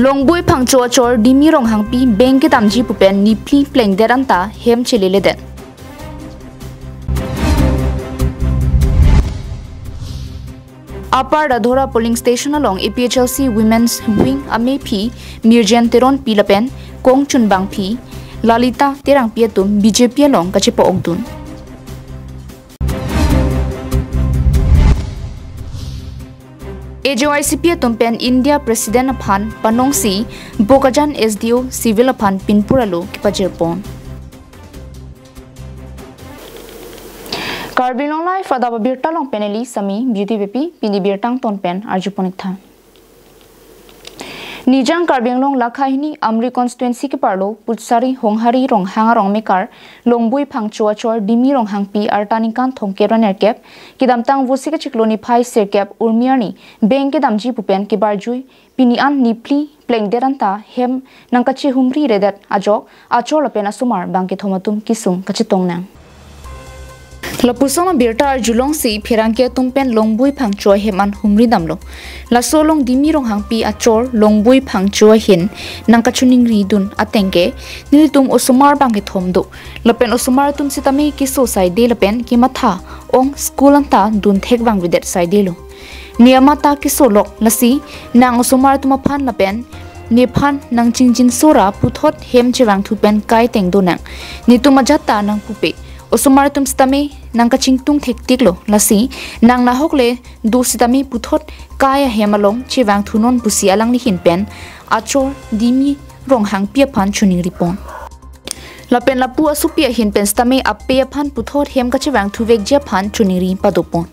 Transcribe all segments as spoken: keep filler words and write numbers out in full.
Longbui Phangcho achor Dimi Ronghangpi beng kedamji pu pen niphli plengdet anta hem cheleledet. Upper Dadhora polling station along A P H L C Women's Wing amephi Mirjen Teronpi lapen kongchunbangphi Lalita Terangpi atum B J P along kachepa-okdun. A J Y C P atum pen India President aphan panongsi Bokajan S D O Civil aphan pinpur alo kepajirpon. Karbi Anglong Live adap abirta along pen neli Sami Beauty Beypi, pini birta angton pen arjupon-iktha. Nijang Karbi Anglong lakha hini Amri constituency keparlo Putsari Honghari Ronghang arong mekar Longbui Phangcho achor Dimi Ronghangpi arta ningkan thomkep ra nerkep kedamtang Vosik achiklo niphai sirkep urmi arni beng kedamji pu pen kebarjui pini an niphli plengdet anta hem nangkachehumriredet ajok achor lapen asomar bangkethom atum kesung kachetongnang. Lapuson abirta arjulongsi pherangke atum pen Longbui Phangcho ahem an humridamlo. Laso along Dimi Ronghangpi achor Longbui Phangcho ahin nangkachoningridun ateng ke nelitum osomar bangkethom do. Lapen osomar atum sitame keso saide lapen kematha ong school anta dunthek vangvedet saidelo. Ne amat ta kesolok, lasi nang osomar atum aphan lapen nephan nangchingjinso ra puthot hem chevangthu pen kai teng donang. Netum ajat ta nangpupe. Osomar atum sitame nangkachingtung thektiklo, lasi nang nahok le do sitame puthot kai ahem along chevangthunon pusi alangli ahin pen achor Dimi Ronghangpi aphan choningripon. Lapen lapu asopi ahin pen sitame ape aphan puthot hem kachevangthuvekji aphan choningri padopon.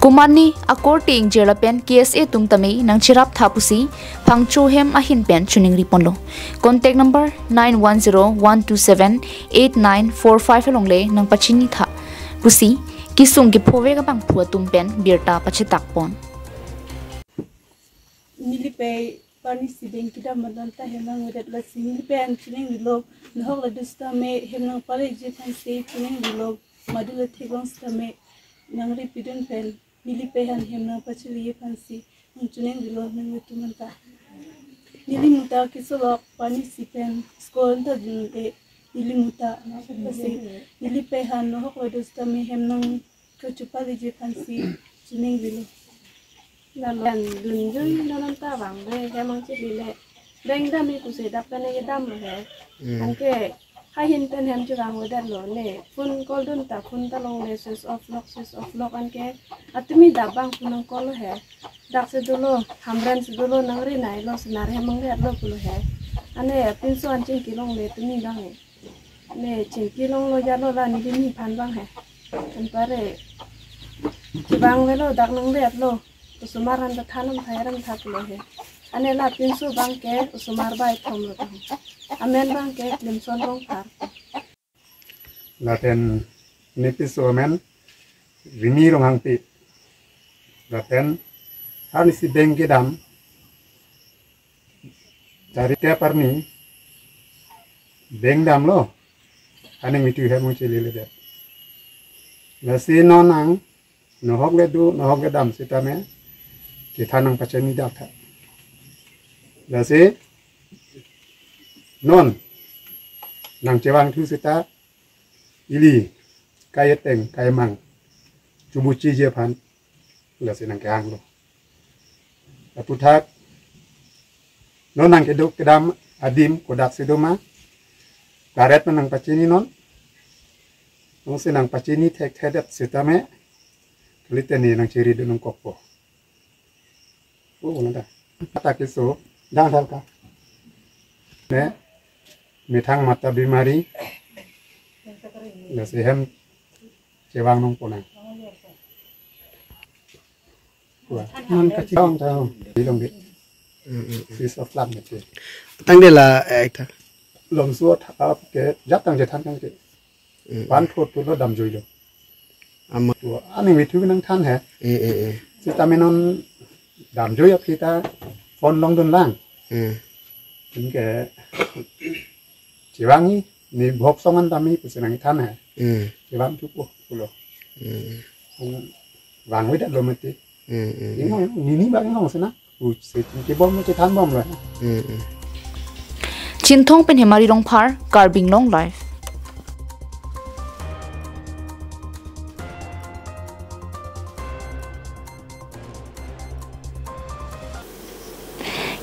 Komatne akorte ingjir lapen K S A atum tame nangcheraptha pusi Phangcho ahem ahin pen choningriponlo. Contact number nine one zero one two seven eight nine four five along le nangpachinitha pusi kesung kephovek abangphu atum pen birta pachetakpon. Neli pei parni si beng kedam amat anta hem nangvedet, lasi neli pei an choningrilo, nahok le do sitame hem nangpaleji aphansi choningrilo, madu le theklong sitame nangripidun pen neli pei an hem nangpacheleji aphansi nangchoningrilo nangvedet atum anta. Neli muta kesolok, parni si pen school anta dunde, neli muta, lasi neli pei an nahok le do sitame hem nang kachepaleji aphansi choningrilo. Lalu dunjui non anta vangve hem nangchelele. Beng dam-i pusi dak pen kedamlo he. Hmm. Anke haihin pen hem chevangvedetlo ne. Phone call dun ta phone ta longle, switch off lok, switch off lok, anke atimi dap abang phone nang call lo he. Dak si dolo, Hamren si dolo, nangri nailo, senar hem nangri lo pulo he. Ane pinso an chingki longle tumi abang he. Ne chingki longlo jalo, la neli nephan abang he. Anparke chevangvelo, dak nangvelo. Osomar anta than nangthai ram thaplo he. Ane la pinso abangke osomar bai thomlo tang. Amen abangke Klimson Rongphar. Lapen ne pinso amen Rimi Ronghangpi. Lapen arni si beng kedam, tarik ke parni beng damlo, aning mitu hem nangcheleledet. Lasi non nang nahok le do, nahok le dam sitame kethan nangpachini dak tha. Lasi non nangchevangthu sita ili kai ateng kai mang chubuchiji aphan lasi nangkehanglo. Aphuthak non nangkedo kedam adim kodak si doma, karet ma nangpachini non. Nonsi nangpachini thekthedet sitame kalite ne nangchiri dun nangkokpo. Oh, nada. Kata keso, dang dal ka. Ne, methang mata bimari. Lasi hem chevang nangponang. Wah, non kachidong tahu. Bilong di. Mm, mm, mm. Piece of land itu. Tangte la, eh, ta. Lomso tha, ap ke, jat tang je than tang ke. Mm. Pan thot tu lo damjuilo. Ama. Tu, aning mitu nangthan he. Eh, eh, eh. Sitame non damjui aphi ta phone longdun lang. Mm. Anke chevangji, ne bhok song an tame pusi nangthan he. Mm. Chevangthupo pulo. Mm. Vangvedetlo mati. Mm, mm, mm. Inghong, nini abang inghong sena. Ui, se kebom ke thanbom lo. Eh, eh. Chinthong pen Hemari Rongphar, Karbi Anglong Live.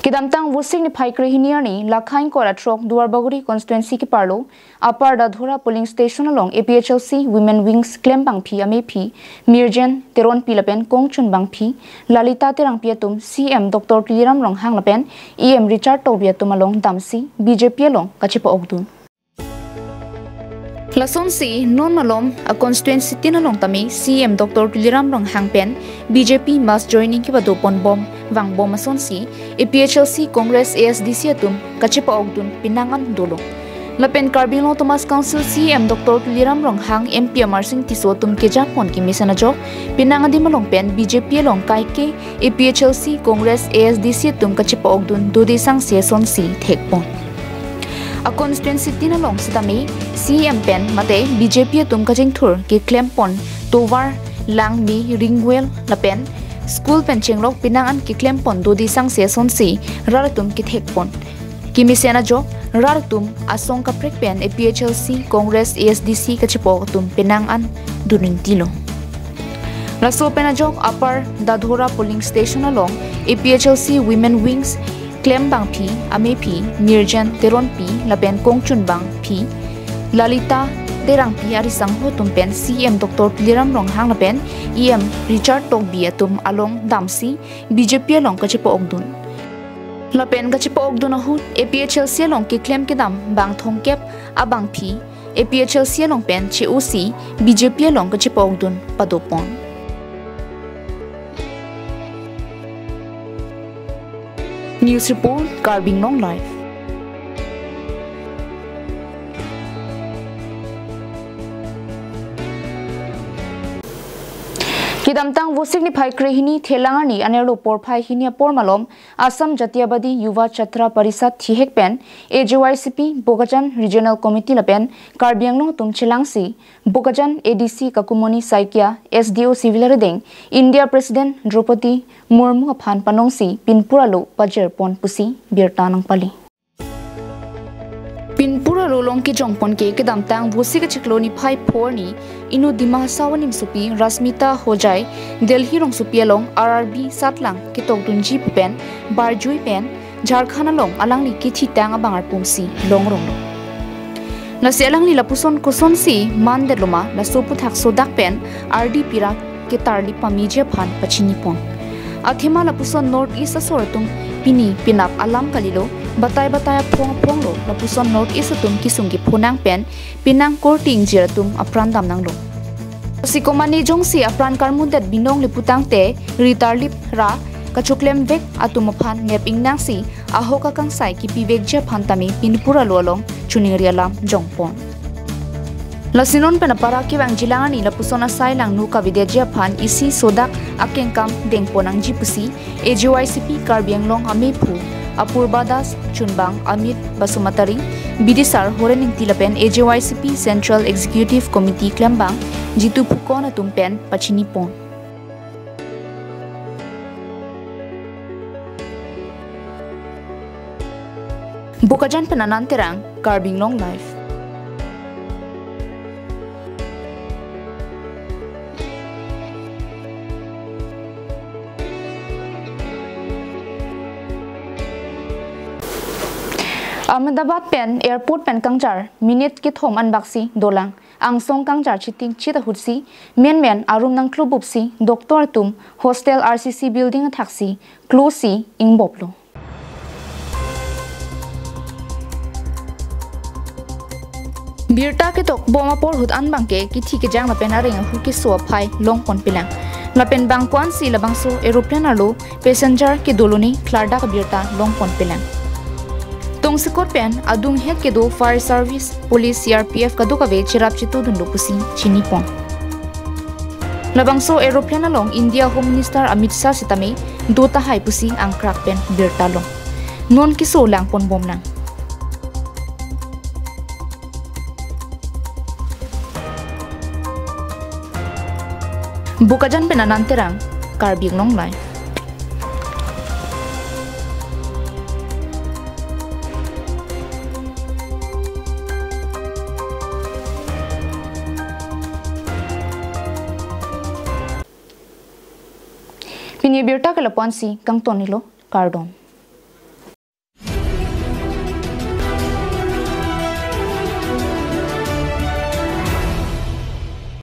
Kedamtang Vosik niphai krehini arni, Lakhain Kora Throk Duarbagori constituency keparlo, Upper Dadhora polling station along A P H L C Women Wings Klem Bangphi amephi, Mirjen Teronpi lapen Kongchun Bangphi, Lalita Terangpi atum C M Doctor Tuliram Ronghang lapen E M Richard Tokbi atum along damsi B J P along kachepa-okdun. Lasonsi non malom a constituency tin along tame C M Doctor Tuliram Ronghang pen B J P mass joining kepado ponbom vangbom asonsi A P H L C Congress A S D C atum kachepa-okdun penang an dolo. Lapen Karbi Anglong Autonomous Council C M Doctor Tuliram Ronghang, M P Amarsing Tisso atum kejapon kemesen ajok penang adim along pen B J P along kaike A P H L C Congress A S D C atum kachepa-okdun dode sangse asonsi thekpon. A constituency tin along sitame C M pen mate B J P atum kachingthur keklempon tovar, langme, ringwell lapen school pen chenglok penang an keklempon dode sangse asonsi rat atum kethekpon. Kemesen ajok rat atum asong kaprek pen A P H L C Congress A S D C kachepa-ok atum penang an dun rinti lo. Laso pen ajok Upper Dadhora polling station along A P H L C Women Wings Klem Bangphi amephi, Mirjen Teronpi lapen Kongchun Bangphi, Lalita Terangpi arisangho atum pen C M Doctor Tuliram Ronghang lapen E M Richard Tokbi atum along damsi B J P along kachepa-okdun. Lapen kachepa-okdun ahut A P H L C along keklem kedam bang thomkep abangphi A P H L C along pen che-osi B J P along kachepa-okdun padopon. News report, Karbi Anglong Live. Kedamtang Vosik niphai krehini Thelang arni anerlo porphai hini apor malom Assam Jatiyabadi Yuva Chhatra Parishad thihek pen A J Y C P Bokajan Regional Committee lapen Karbi Anglong atum chelangsi Bokajan A D C Kakumoni Saikia, S D O Civil arideng, India President Draupadi Murmu aphan panongsi pinpur alo pajirpon pusi birta nangpali. Pinpur alo along kejongpon ke kedamtang Vosik achiklo niphai pho arni inut Dima Hasao animsopi Rashmita Hojai Delhi rongsopi along R R B satlang ketokdunji pen barjui pen Jharkhand along alangli kethitang abang arpumsi longronglo. Lasi alangli lapuson kosonsi mandetlo ma, laso aphuthak sodak pen ardi pira ketarli pameji aphan pachinipon. Athema lapuson North East asor atum pini penap alam kalilo, batai batai aphong aphonglo, lapuson North East atum kesung kephonang pen penang korte ingjir atum apran damnanglo. Si komatne jongsi apran karmundet binong le putangte, ritarlip ra kachoklemvek atum aphan nep ingnangsi ahok akangsai kipivekji aphan tame pinpur alo along choningri alam jongpon. Lasi non pen apara kevangjilang arni lapuson asai langno kavedetji aphan isi sodak akengkam dengpon nangji pusi A J Y C P Karbi Anglong amephu Apurba Das, chunbang Amit Basumatary, bidisar Horen Ingti lapen A J Y C P Central Executive Committee klembang Jitu Phukon atum pen pachinipon. Bokajan pen Anand Terang, Karbi Anglong Live. Ahmedabad pen airport pen kangjar minute kethom anbaksi dolang. Angsong kangjar chiting chit ahutsi menmen arum nangklobupsi doctor atum hostel R C C building athaksi klosi ingboplo. Birta ketok bom apor ahut anbangke kithi kejang lapen areng ahu keso aphai longpon pelang. Lapen bangko-ansi labangso aeroplane arlo passenger kedo lone klardak abirta longpon pelang. Tongsekot pen adunghek kedo fire service, police, C R P F kadokave cherap chetudunlo pusi chinipon. Labangso aeroplane along India Home Minister Amit Shah sitame do tahai pusi angkrak pen birta long. Non keso langponbomnang. Bokajan pen Anand Terang, Karbi Anglong Live. Pini abirta ke lapu-ansi kangton-iklo, kardom.